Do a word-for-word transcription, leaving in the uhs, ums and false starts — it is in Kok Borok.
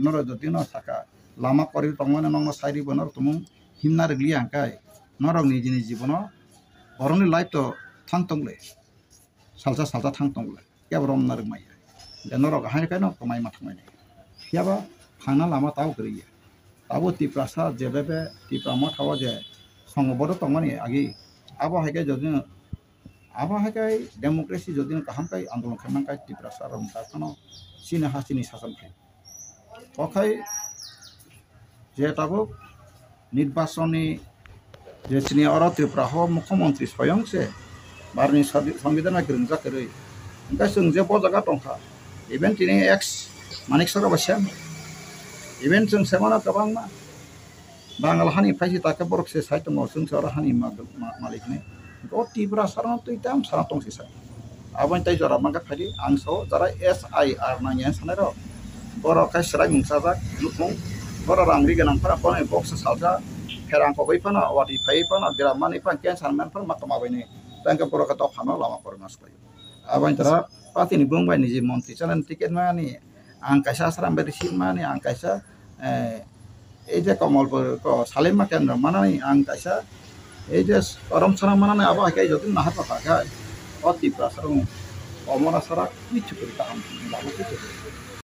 Norok jotino saka lama kwrwi tongmani nokno sairibo norok tumung himna rwgliya hwnkhe norok nijini jibono borokni life to thang tongle, salsa salsa thang tongle, kebo romna rwmaya. Je norok ahai khe no kwmai ma thangmani. Phiyaba thangna lama tabo kwrwiya. Tabo Tiprasa jebebe Tipra Motha o je songobodo tongmani agi, abo hai khe jodi, abo hai khe democracy jodi kaham khe andolon khe nang khe Tiprasa rok wngkha phano chini ha chini sason khe. Okhai je tabuk nirbachonni je chini oro Tripura ho mukhyamantri soyong se barni sadi-, songbidhan bai kwrwngjak kwrwi. Hwnkhe chwng je bo jaga tongkha, even tini ex Manik Sagar bai sem, even chwng semano kwbangma Bangal hani phaisi ta khe borok se sai tongo, chwng se oro hani ma-, ma-, malik hinwi. O Tiprasa rokno twi tam sana tong se sai. Aboni tei jora mankha phaidi, ang sao jara S I R nangya sanai rok. Borok khe swrai mung chajak nukhung. Borok rang ri gwnang phano bono box salsa pherang kogwi phano, wati phaiwi phano, gram manwi phano, cancer man phano ma tongma bainwi. Tei hwnkhe borok khe dophano lama porima swlai. Aboni jora party ni bung bai niji montri chanani ticket mani, ang kaisa Asram bai receive mani, ang kaisa, eh, ei je Kamalpur ko Salima Kendra manani, ang kaisa ei je Karamsana manani, abo hai khe jotoni naharma kha khe o Tiprasa rok omo na sara kichu kwrwi kaham, labo kichu kwrwi.